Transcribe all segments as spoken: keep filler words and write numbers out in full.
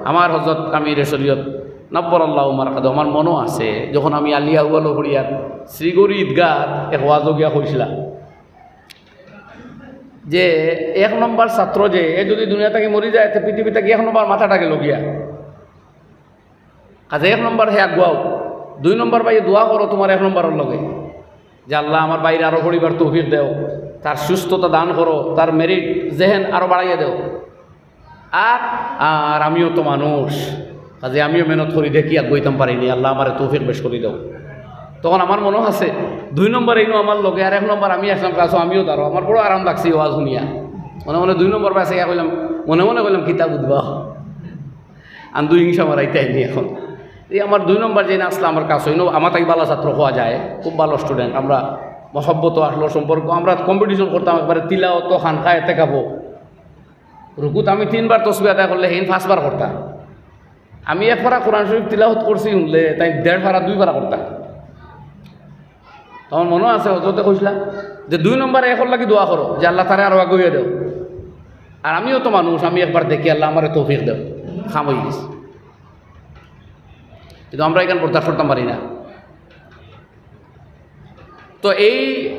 আমার হজরত আমিরে শরীয়ত নব্বরাল্লাহু মারকাদাহু, আমার মনো আছে, যখন আমি আলিয়া আউয়ালো পড়িয়ার শ্রীগরি ঈদগাহ এক ওয়াজো গিয়া কইছিলাম যে এক নম্বর ছাত্র যে, এ যদি দুনিয়া থাকি মরি যায়, তে পৃথিবী থাকি এক নম্বর মাথাটা গেল গিয়া। কাজে এক নম্বর হে আগুয়াও, দুই নম্বর ভাই দোয়া করো তোমার এক নম্বরর লগে, যে আল্লাহ আমার ভাইরে আরো পড়িবার তৌফিক দেও, তার সুস্থতা দান করো, তার মেরিট জেহেন আরো বাড়াইয়া দেও। আর, আর আমিও তো মানুষ, কাজে আমিও মেহনত করি দেখি আগুয়াইতাম পারিনি, আল্লাহ আমারে তৌফিক বেশ করি দেও। তখন আমার মনো আছে, দুই নম্বর এইনো আমার লগে, আর এক নম্বর আমি আসলাম ক্লাসো, আমিও দাঁড়ো, আমার বড় আরাম লাগছে এই ওয়াজ শুনিয়া। মনে মনে দুই নম্বর পাশে গিয়া কইলাম, মনে মনে কইলাম, "কিতা বুঝবা?" আর দুই হিংসা মারাইতে আইনি এখন। এই আমার দুই নম্বর যে আসলাম আমার কাছে, ইনো আমার তাই ভালো ছাত্র হওয়া যায়, খুব ভালো স্টুডেন্ট। আমরা মহব্বত আসলো সম্পর্ক, আমরা কম্পিটিশন করতাম একবারে তিলাওয়াত, খানকা, এতেকাফো। রুকুত আমি তিনবার তসবি আদায় করলে হেইন পাঁচবার করতাম। আমি এক পারা কোরআন শরীফ তিলাওয়াত করছি শুনলে তাই দেড় পারা দুই পারা করতাম। তখন মনো আছে হজরতে কইছিলা যে দুই নম্বরে একর লাগি দোয়া করো যে আল্লাহ তারে আরো আগুয়াইয়া দেও। আর আমিও তো মানুষ, আমি একবার দেখি আল্লাহ আমারে তৌফিক দেও, কাম অই গেছে। কিন্তু আমরা এখান বরদাস্ত করতাম পারি না। তো এই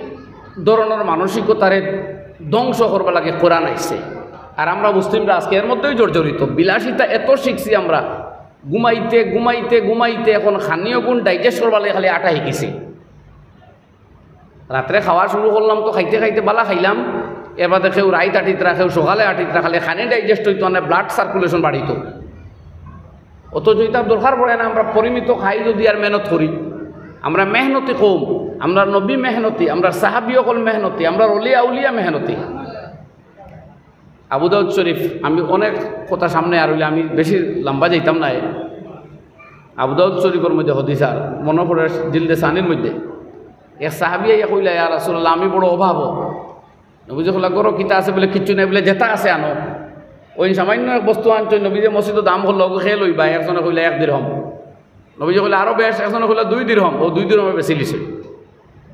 ধরনর মানসিকতারে ধ্বংস করবার লাগি কোরআন আইছে। আর আমরা মুসলিমরা আজকে এর মধ্যেই জর্জরিত, বিলাসিতা এত শিখছি আমরা, ঘুমাইতে ঘুমাইতে ঘুমাইতে এখন খানিও গুণ ডাইজেস্ট করবার লাগি খালি আটা শিখিছি। রাত্রে খাওয়া শুরু করলাম তো খাইতে খাইতে বালা খাইলাম, এর বাদে কেউ রাইত আটিতরা, কেউ সকালে আটিতরা, খালি খানি ডাইজেস্ট অইতো, মানে ব্লাড সার্কুলেশন বাড়িত। অথচ ইতার দরকার পড়ে না, আমরা পরিমিত খাই যদি আর মেহনত করি। আমরা মেহনতি কওম, আমরা নবী মেহনতি, আমরা সাহাবী অকল মেহনতি, আমরা অলি আউলিয়া মেহনতি। আবু দাউদ শরীফ, আমি অনেক কথা সামনে আর অইলে আমি বেশি লম্বা যাইতাম না। আবু দাউদ শরীফর মধ্যে হাদিস আর মনো পড়ে জিলদে সানির মধ্যে এক সাহাবী আইয়া কইলা, "ইয়া রাসূলুল্লাহ, আমি বড় অভাবো।" নবীজি কইলা, "ঘরো কিতা আছে?" বলে, "কিচ্ছু নাই।" বলে, "যেটা আছে আনো।" ওই সামান্য এক বস্তু আনছইন, নবীজি মসজিদো দাম করলো, "ওগু কে লইবা?" একজনে কইলা, "এক দিরহম।" নবীজি কইলা, "আরো বেশ।" একজনে কইলা, "দুই দিরহম।" ও দুই দিরহমে বেচিলিছে।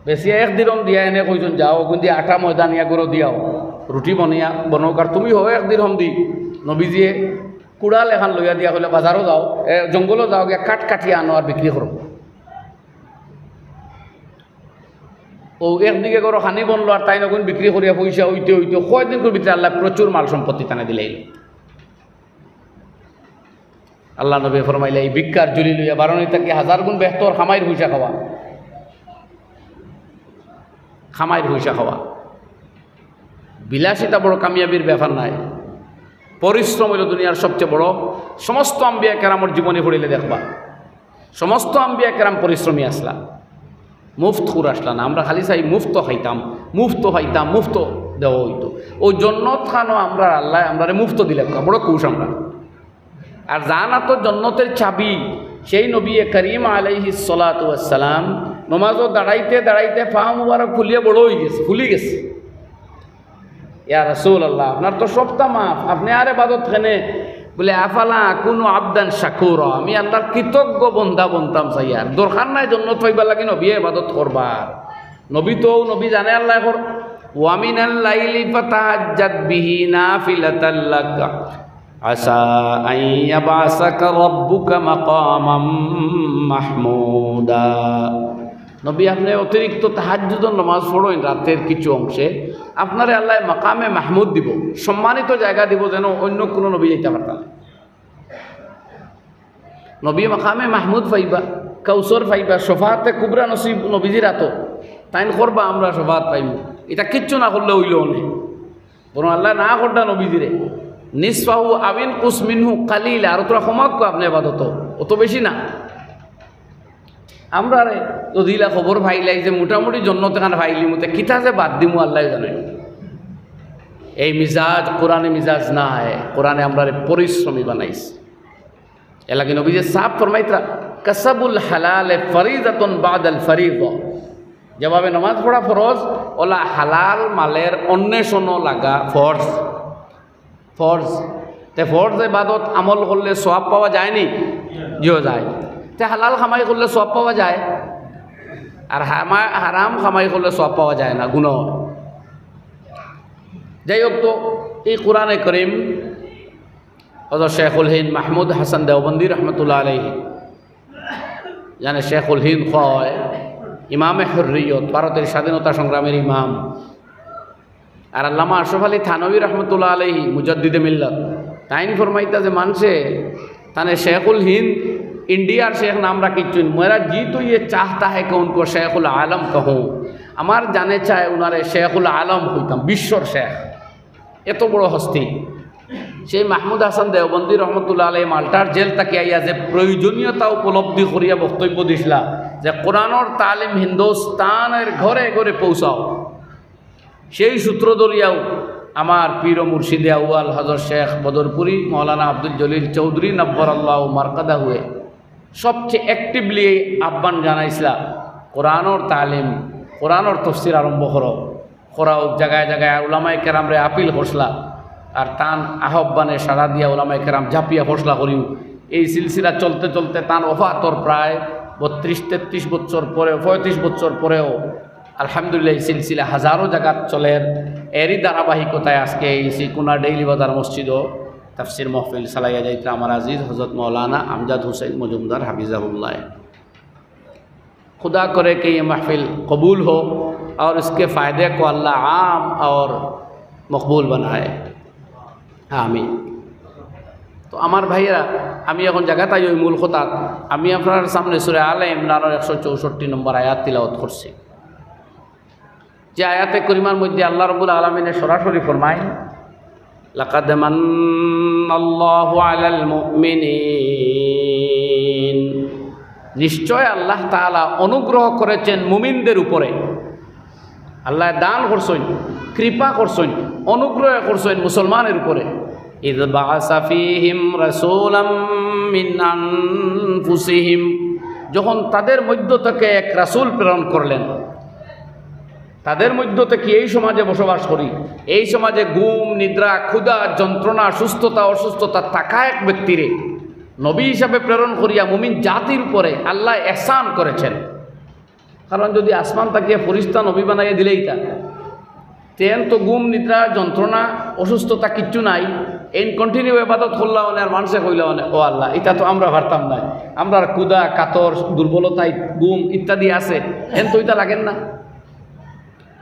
বেচিয়া এক দিরহম দিয়া এনে কইছইন, "যাও, অগুন দি আটা ময়দা নিয়া ঘরো দিয়াও, রুটি বনিয়া বনউক, আর তুমি হও এক দিরহম দি।" নবীজিয়ে কুড়াল এখান লইয়া দিয়া কইলা, "বাজারো যাও, এ, জঙ্গলো যাও, গিয়া কাঠ কাটিয়া আনো আর বিক্রি করো।" ও একদিকে ঘরো খানি বনলো আর তাইন অগুন বিক্রি করিয়া পয়সা অইতে অইতে কয়দিনকুর ভিতরে আল্লায় প্রচুর মাল সম্পত্তি তানে দিলাইল। আল্লার নবীয়ে ফরমাইলা, "এই ভিক্ষার ঝুলি লইয়া বারোনি থাকি হাজার গুণ বেহতর খামাইর পয়সা খাওয়া।" খামাইর পয়সা খাওয়া। বিলাসিতা বড় কামিয়াবির ব্যাপার নায়। পরিশ্রম অইলো দুনিয়ার সবচেয়ে বড়। সমস্ত আম্বিয়া কেরামর জীবনী পড়িলে দেখবা, সমস্ত আম্বিয়া কেরাম পরিশ্রমী আছলা, মুফতখুর আছলা না। আমরা খালি চাই মুফত খাইতাম, মুফত খাইতাম, মুফত দেওয়া অইতো। অউ জন্নত খানো আমরার আল্লায় আমরারে মুফত দিলাউক্কা, বড় খুশ আমরা। আর জানাত জন্নতর চাবি, সেই নবী করিম আলাইহিস সালাতু ওয়াস সালাম নমাজো দাঁড়াইতে দাঁড়াইতে পা মুবারক ফুলিয়া বড় অই গেছে, ফুলি গেছে। ইয়া রাসূলুল্লাহ, আপনার তো সবটা মাফ, আপনে আর ইবাদত কেনে? বলে, "আফালা আকুনু আবদান শাকুরা, আমি আল্লার কৃতজ্ঞ বন্দা বনতাম চাইয়ার, দরকার নাই জন্নত পাইবার লাগি নবীয়ে ইবাদত করবার।" নবী তো, নবী জানে আল্লায় কর, "ওয়া মিনাল লাইলি ফাতাহাজ্জাদ বিহি নাফিলাতাল লাকা আসা আন ইয়াবআসাকা রাব্বুকা মাকামাম মাহমুদা।" নবী, আপনে অতিরিক্ত তাহাজ্জুদর নামাজ পড়ইন রাতের কিছু অংশে, আপনারে আল্লায় মাকামে মাহমুদ দিবো, সম্মানিত জায়গা দিবো, যেন অন্য কুনু নবী যাইতা পারতা না। নবী মাকামে মাহমুদ পাইবা, কাউসর পাইবা, শফাআতে কুবরা নসিব নবীজির আতো, তাইন করবা আমরা শফাআত পাইমু। ইতা কিচ্ছু না করলে অইলো অনে। বরং আল্লায় না করতা নবীজিরে, "নিসফাহু আও ইনকুস মিনহু কালিলা", আর থুড়া কমাউক্কা আপনে ইবাদতো, অত বেশি না। আমরারে যদি ইলা খবর পাইলাই যে মোটামুটি জন্নত এখান পাইলিমু, তে কিতা যে বাদ দিমু আল্লায় জানে। এই মিজাজ কোরআনে মিজাজ নায়, কোরআনে আমরারে পরিশ্রমী বানাইছে। এরলাগি নবীজিয়ে সাফ ফরমাইতরা, "কাসাবুল হালালে ফারিদাতুন বাদাল ফারিদা।" যেভাবে নামাজ পড়া ফরজ, অলা হালাল মালের অন্বেষণও লাগা ফরজ। ফরজ। তে ফরজ ইবাদত আমল করলে সওয়াব পাওয়া যায়নি? জিও যায়। তে হালাল কামাই করলে সওয়াব পাওয়া যায়? আর হামা-, হারাম কামাই করলে সওয়াব পাওয়া যায় না, গুনাহ। যাই হোক, তো এই কোরআনে করিম হযরত শেখুল হিন্দ মাহমুদ হাসান দেওবন্দি রহমতুল্লাহ আলাইহি, যানে শেখুল হিন্দ কওয়া হয়, ইমামে হুররিয়ত, ভারতের স্বাধীনতা সংগ্রামের ইমাম। আর আল্লামা আশরাফ আলী থানভী রহমতুল্লাহ আলাইহি, মুজাদ্দিদে মিল্লাত, তাইন ফরমাইতা যে মানষে তানে শেখুল হিন্দ, ইন্ডিয়ার শেখ নাম রাখিছইন, "মেরা জি তো ইয়ে চাহতা হ্যায় কি উনকো শেখুল আলম কাহুঁ।" আমার জানে চায় উনারে শেখুল আলম কইতাম, বিশ্বর শেখ। এত বড় হস্তি। সেই মাহমুদ হাসান দেওবন্দি রহমতুল্লাহ আলাইহি মাল্টার জেল থাকি আইয়া যে প্রয়োজনীয়তা উপলব্ধি করিয়া বক্তব্য দিছলা যে কোরআনর তালিম হিন্দুস্তানের ঘরে ঘরে পৌঁছাও, সেই সূত্র ধরিয়াও আমার পীর ও মুর্শিদে আউয়াল হযরত শেখ বদরপুরি, মৌলানা আব্দুল জলিল চৌধুরী নব্বরাল্লাহু মারকাদাহুয়ে সবচেয়ে অ্যাক্টিভলি আহ্বান জানাইছলা, কোরআনর তালিম, কোরআনর তফসির আরম্ভ করো, করা হোক জাগায় জাগায়। আর উলামায়ে কেরামরে আপিল করছলা, আর তান আহ্বানে সাড়া দিয়া উলামায়ে কেরাম ঝাঁপিয়া পড়ছলা করিও। এই সিলসিলা চলতে চলতে তান ওফাতর প্রায় বত্রিশ তেত্রিশ বছর পরেও, পঁয়ত্রিশ বছর পরেও আলহামদুলিল্লাহ এই সিলসিলা হাজারো জাগাত চলের। এরই ধারাবাহিকতায় আজকে এই সিকুনা ডেইলি বাজার মসজিদও তাফসির মাহফিল চালাইয়া যাইতরা আমার আজিজ হযরত মাওলানা আমজাদ হোসেন মজুমদার হাফিজাহুল্লাহ। खुदा करे कि ये महफिल कबूल हो और इसके फ़ायदे को अल्लाह आम और मकबूल बनाए। আমিন। তো আমার ভাইয়েরা, আমি এখন জাগাত আই ওই মূল কথাত। আমি আপনার সামনে সূরা আলে ইমরানর একশো চৌষট্টি নম্বর আয়াত তিলাওয়াত করছি, যে আয়াতে করিমার মধ্যে আল্লাহ রাব্বুল আলামিনে সরাসরি ফরমায়, "লাকাদ মান্নাল্লাহু আলাল মুমিনিন।" নিশ্চয় আল্লাহ তাআলা অনুগ্রহ করেছেন মুমিনদের উপরে। আল্লাহ দান করছইন, কৃপা করছইন, অনুগ্রহ করছইন মুসলমানের উপরে। ইয বাআসা ফীহিম রাসূলাম মিন আনফুসিহিম, যখন তাদের মধ্য থেকে এক রাসূল প্রেরণ করলেন। তাদের মধ্য থেকে, এই সমাজে বসবাস করি, এই সমাজে ঘুম, নিদ্রা, ক্ষুধা, যন্ত্রণা, সুস্থতা, অসুস্থতা থাকা এক ব্যক্তিরে নবী হিসাবে প্রেরণ করিয়া মুমিন জাতির উপরে আল্লাহ এহসান করেছেন। কারণ যদি আসমান থাকিয়া ফিরিস্তা নবী বানাইয়া দিলাইতা, তেন তো ঘুম, নিদ্রা, যন্ত্রণা, অসুস্থতা কিচ্ছু নাই। এইন continue ইবাদত করলা অনে আর মানষে কইলা অনে, "ও আল্লাহ, ইতা তো আমরা পারতাম না, আমরার ক্ষুধা, কাতর, দুর্বলতা, ঘুম ইত্যাদি আছে, এন তো ইতা লাগের না।"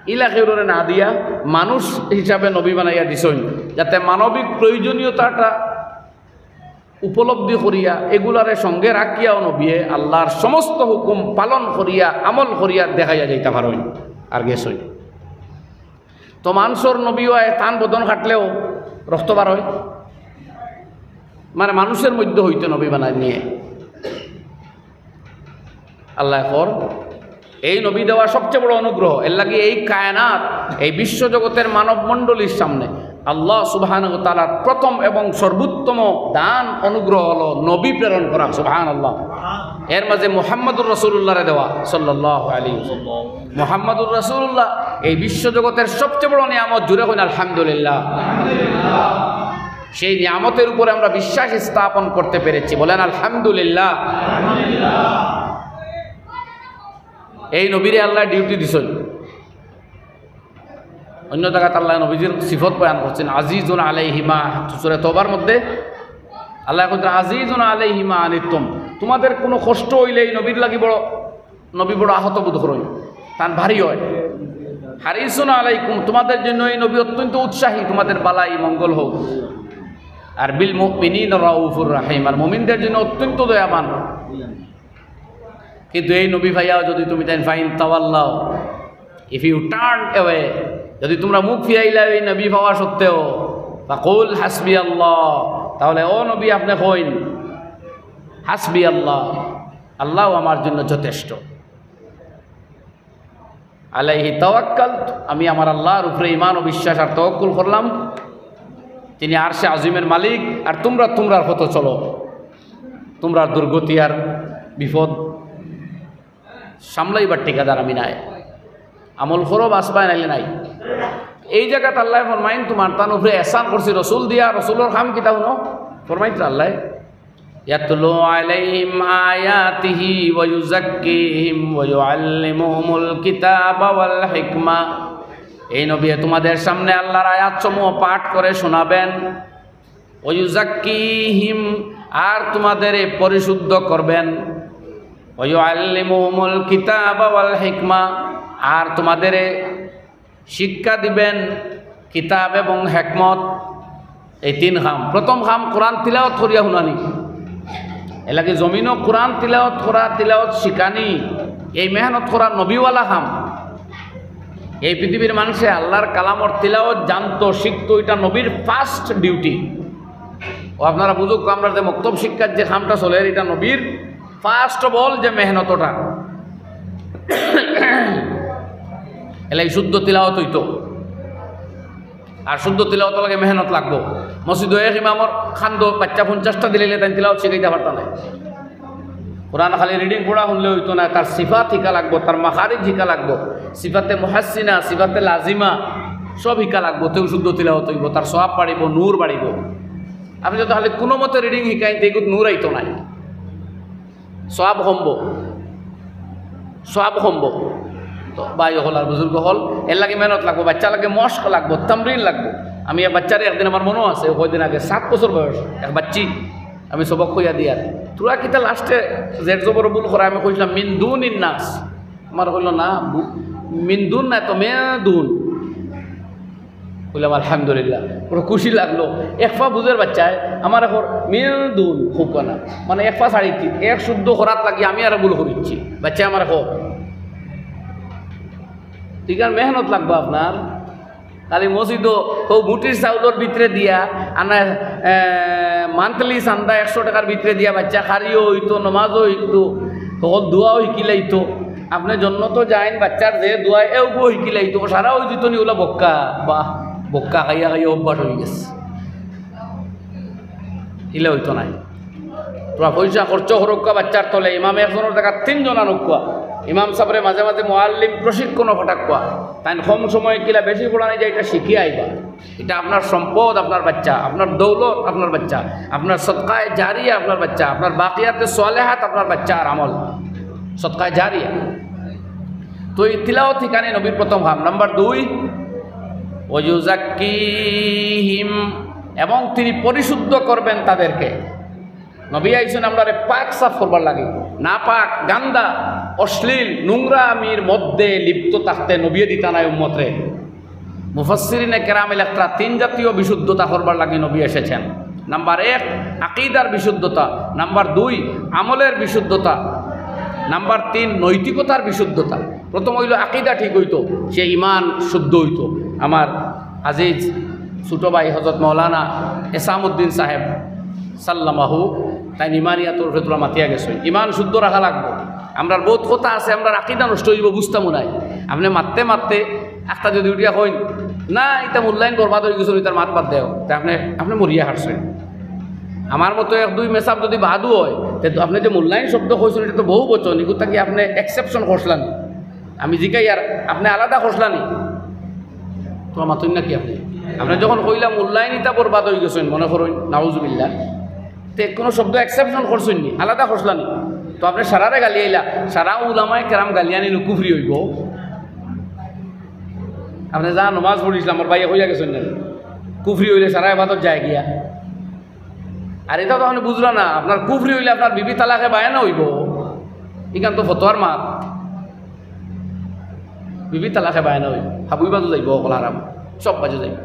ইলা কেউরে না দিয়া মানুষ হিসাবে নবী বানাইয়া দিছইন, যাতে মানবিক প্রয়োজনীয়তাটা উপলব্ধি করিয়া এগুলারে সঙ্গে রাখিয়াও নবিয়ে আল্লাহর সমস্ত হুকুম পালন করিয়া, আমল করিয়া দেখাইয়া যাইতা পারইন। আর গেছইন তো মানষর নবী অয়, তান বদন কাটলেও রক্ত বার অয়, মানে মানুষের মধ্য হইতে নবী বানাই নিয়ে আল্লাহ কর। এই নবী দেওয়া সবচেয়ে বড় অনুগ্রহ। এর লাগি এই কায়নাত, এই বিশ্বজগতের মানব মণ্ডলীর সামনে আল্লাহ সুবহানাহু ওয়া তাআলার প্রথম এবং সর্বোত্তম দান, অনুগ্রহ হলো নবী প্রেরণ করা। সুবহানাল্লাহ। এর মাঝে মুহাম্মাদুর রাসূলুল্লাহরে দেওয়া, সাল্লাল্লাহু আলাইহি ওয়াসাল্লাম। মুহাম্মাদুর রাসূলুল্লাহ এই বিশ্বজগতের সবচেয়ে বড় নিয়ামত। জুরে কইন আলহামদুলিল্লাহ। সেই নিয়ামতের উপরে আমরা বিশ্বাস স্থাপন করতে পেরেছি, বলেন আলহামদুলিল্লাহ। এই নবীরে আল্লাহ ডিউটি দিছইন। অন্য জাগাত আল্লাহ নবীজির সিফত বয়ান করছইন, আজিজুন আলাইহি মা, সূরা তওবার মধ্যে আল্লাহ কইরা, "আজিজুন আলাইহি মা আনিতুম।" তোমাদের কোনো কষ্ট হইলে এই নবীর লাগি বড়, নবী বড় আহত বোধ করইন, তান ভারী হয়। হারিসুন আলাইকুম, তোমাদের জন্য এই নবী অত্যন্ত উৎসাহী, তোমাদের বালাই মঙ্গল হোক। আর বিল মুমিনিন রাউফুর রাহিম, আর মুমিনদের জন্য অত্যন্ত দয়াবান। কিন্তু এই নবী ভাইয়াও যদি তুমি তাই ফাইন তাওয়াল্লাও, if you turn away, যদি তোমরা মুখ ফিরাইলা এই নবী পাওয়া সত্ত্বেও, ফাকুল হাসবি আল্লাহ, তাহলে ও নবী আপনি কইন, "হাসবি আল্লাহ, আল্লাহ আমার জন্য যথেষ্ট। আলাইহি তাওয়াক্কাল, আমি আমার আল্লাহর উপরে ঈমান ও বিশ্বাস আর তাওয়াক্কুল করলাম, তিনি আরশে আজিমের মালিক, আর তোমরা তোমরার পথে চলো, তোমরার দুর্গতি আর বিপদ সামলাইবার ঠিকাদার আমি নায়।" আমল করো, বাঁচবায়, নাইলে নাই। এই জাগাত আল্লাহ ফরমাইন, তোমার তান উপরে এহসান করছি রসুল দিয়া, রসুলর কাম কিতা হুনো? ফরমাইন তো আল্লাহ, ইয়াতলু আলাইহিম আয়াতিহি ওয়া ইউযাক্কিহিম ওয়া ইউআল্লিমুহুমুল কিতাবা ওয়াল হিকমা। এই নবী তোমাদের সামনে আল্লাহর আয়াতসমূহ পাঠ করে শোনাবেন, ওয়া ইউযাক্কিহিম, আর তোমাদেরে পরিশুদ্ধ করবেন। ওয়া ইউআল্লিমুহুমুল কিতাবা ওয়াল হিকমা, আর তোমাদেরে শিক্ষা দিবেন কিতাব এবং হেকমত। এই তিন কাম। প্রথম কাম কোরআন তিলাওয়াত করিয়া হুনানি। এরলাগি জমিনো কোরআন তিলাওয়াত করা, তিলাওয়াত শিখানি, এই মেহনত করা নবীওয়ালা কাম। এই পৃথিবীর মানষে আল্লার কালামর তিলাওয়াত জানতো, শিখতো, ইটা নবীর first duty। ও আপনারা বুঝউক্কা, আমরার যে মক্তব শিক্ষার যে কামটা চলের, ইটা নবীর first of all যে মেহনত ওটা। এরলাগি শুদ্ধ তিলাওয়াত অইতো। আর শুদ্ধ তিলাওয়াতর লাগি মেহনত লাগবো। মসজিদো এক ইমামর কান্দো বাইচ্চা পঞ্চাশটা দিলাইলে তাইন তিলাওয়াত শিখাইতা পারতা নায়। কোরআন খালি reading পড়া হুনলে অইতো নায়, তার সিফাত হিকা লাগবো, তার মাখারিজ হিকা লাগবো, সিফাতে মুহাসসিনা, সিফাতে লাজিমা সব হিকা লাগবো, তেউ শুদ্ধ তিলাওয়াত অইবো, তার সওয়াব বাড়িবো, নূর বাড়িবো। আপনে যুদি খালি কুনুমতে reading হিকাইন, তে ইগুত নূর আইতো নায়। সওয়াব কমবো, সওয়াব কমবো। তো ভাই অকল আর বুজুর্গ অকল, এরলাগি মেহনত লাগবো, বাইচ্চার লাগি মশক লাগবো, তামরিন লাগবো। আমি এক বাইচ্চারে একদিন, আমার মনো আছে, কয়দিন আগে, সাত বছর বয়স, এক বাইচ্চি, আমি সবক কইয়া দিয়ার, তোরা কিতা last-এ জের জবর ভুল করা, আমি কইছলাম, "মিন দুনিন নাস।" আমার কইলো, "না, বু-, মিন দুন নায় তো, মে দুন।" কইলাম, "আলহামদুলিল্লাহ।" বড় খুশি লাগলো। এক পা বুজের বাইচ্চায়, আমার এখন মিন দুন খুব কানা। মানে এক পা ছাড়িছি, এক শুদ্ধ করাত লাগি আমি আর ভুল করিছি। বাইচ্চায় আমার এখন। ঠিক আছে, মেহনত লাগবো আপনার। খালি মসজিদো হউ মুঠির চাউলর ভিতরে দিয়া, আনা, এ, monthly চান্দা একশো টেকার ভিতরে দিয়া বাইচ্চা কারিও অইতো, নমাজও অইতো, হকল দোয়াও হিকিলাইতো। আপনে জন্নতো যাইন, বাইচ্চার যে দোয়া, এওগু হিকিলাইতো, সারা অইযিতো নি, অউলা বক্কা, বাহ, বক্কা খাইয়া খাইয়া অভ্যাস অইগেছে। ইলা অইতো নায়। তোরা পয়সা খরচ করউক্কা বাইচ্চার তলে, ইমাম একজনর জাগাত তিনজন আনউক্কা। ইমাম সাবরে মাঝে মাঝে মুআল্লিম প্রশিক্ষণও পাঠাউক্কা। তাইন কম সময়ে কিলা বেশি পড়ানি যায়, ইটা শিখিয়া আইবা। ইটা আপনার সম্পদ, আপনার বাইচ্চা, আপনার দৌলত, আপনার বাইচ্চা, আপনার সদকায়ে জারিয়া, আপনার বাইচ্চা, আপনার বাকিয়াতে সলেহাত, আপনার বাইচ্চার আমল, সদকায়ে জারিয়া। তো এই তিলাওয়াত হিকানি নবীর প্রথম কাম। নাম্বার দুই, ওয়া ইউযাক্কিহিম, এবং তিনি পরিশুদ্ধ করবেন তাদেরকে। নবী আইছইন আমরারে পাক সাফ করবার লাগি। নাপাক, গান্দা, অশ্লীল, নোংরামির মধ্যে লিপ্ত থাকতে নবীয়ে দিতা নায় উম্মতরে। মুফাসসিরিনে কেরামে লেখরা তিন জাতীয় বিশুদ্ধতা করবার লাগি নবী এসেছেন। নাম্বার এক, আকিদার বিশুদ্ধতা। নাম্বার দুই, আমলের বিশুদ্ধতা। নাম্বার তিন, নৈতিকতার বিশুদ্ধতা। প্রথম অইলো আকিদা ঠিক অইতো, সে ইমান শুদ্ধ অইতো। আমার আজিজ ছোট ভাই হযরত মাওলানা এসামউদ্দিন সাহেব সাল্লামাহু, তাইন ইমানিয়া তরফে তোরা মাতিয়া গেছইন। ইমান শুদ্ধ রাখা লাগবো। আমরার বউত কথা আছে, আমরার আকিদা নষ্ট অইবো, বুঝতামও নায়। আপনে মাততে মাততে একটা যুদি উঠিয়া কইন, "না, ইতা মূল্যায়ন বরবাদ অইগেছে, ইতার মাত বাদ দেও", তে আপনে, আপনে মরিয়া হারছইন। আমার মতো এক দুই মেসাব যুদি বাদও অয়, তে তো আপনে যে মূল্যায়ন শব্দ কইছইন, ইটা তো বহু বচন, ইগুতা কি আপনে exception করছলা নি? আমি জিকাইয়ার, আপনে আলাদা করছলা নি? তো মাতইন না কি আপনে? আপনে যখন কইলা মূল্যায়ন ইতা বরবাদ অইগেছইন, মনে করইন, নাউজুবিল্লাহ, তে কুনু শব্দ exception করছইন নি, আলাদা করছলা নি? তো আপনে সারারে গালিয়াইলা, সারা উলামায়ে কেরাম গালিয়ানিলে কুফরি অইবো? আপনে যা নমাজ পড়িছলা, আমার ভাইয়ে কইয়া গেছইন না, কুফরি অইলে সারা এবাদত যায় গিয়া। আর ইতা তো আপনে বুঝলা না, আপনার কুফরি অইলে আপনার বিবি তালাকে বায়না অইবো, ইখান তো ফতোয়ার মাত। বিবি তালাকে বায়না অইবো, হাবুই বাজু যাইবো, অকল হারাম, সব বাজু যাইবো।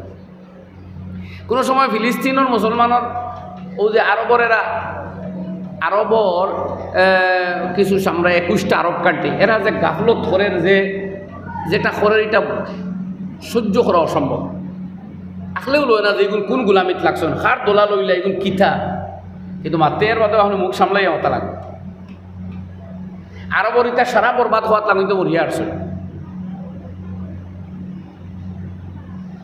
কুনু সময় ফিলিস্তিনর মুসলমানর, অউ যে আরবর এরা, আরবর, এ, কিছু সামরা একুশটা আরব country, এরা যে গাফলত করের, যে যেটা করের, ইটা সহ্য করা অসম্ভব। আখলেও লয় না যে ইগুন কুন গুলামিত লাগছইন, কার দলাল অইলা, ইগুন কিতা। কিন্তু মাততে এর বাদে আপনে মুখ সামলাইয়া মাতা লাগে। আরবর ইতা সারা বরবাদ অওয়াত লাগুইন তো মরিয়া হারছইন।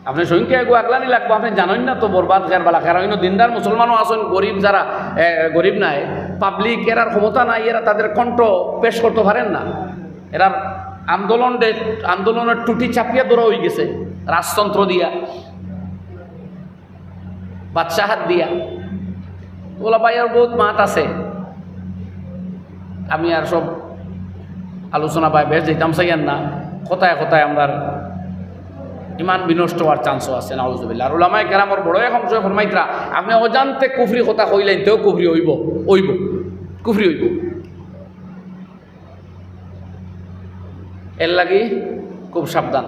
আপনে সংখ্যা এগু আগলানি লাগবো, আপনে জানইন না তো বরবাদ কের বালা কের। অইন্য দিনদার মুসলমানও আছইন, গরিব যারা, এ, গরিব নায়, public, এরার ক্ষমতা নাই, এরা তাদের কণ্ঠ পেশ করতো পারের না। এরার আন্দোলন দে-, আন্দোলনর টুটি চাপিয়া ধরা অইগেছে রাজতন্ত্র দিয়া। বাদশাহাত দিয়া। অলা ভাইয়ার বউত মাত আছে, আমি আর সব আলোচনা বায় বেশ যাইতাম চাইয়ার না। কথায় কথায় আমরার ইমান বিনষ্ট অওয়ার চান্সও আছে, নাউজুবিল্লাহ। আর উলামায়ে কেরামর বড় এক অংশে ফরমাইতরা, আপনে অজান্তে কুফরি কথা কইলাইন, তেও কুফরি অইবো, অইবো, কুফরি অইবো। এরলাগি খুব সাবধান।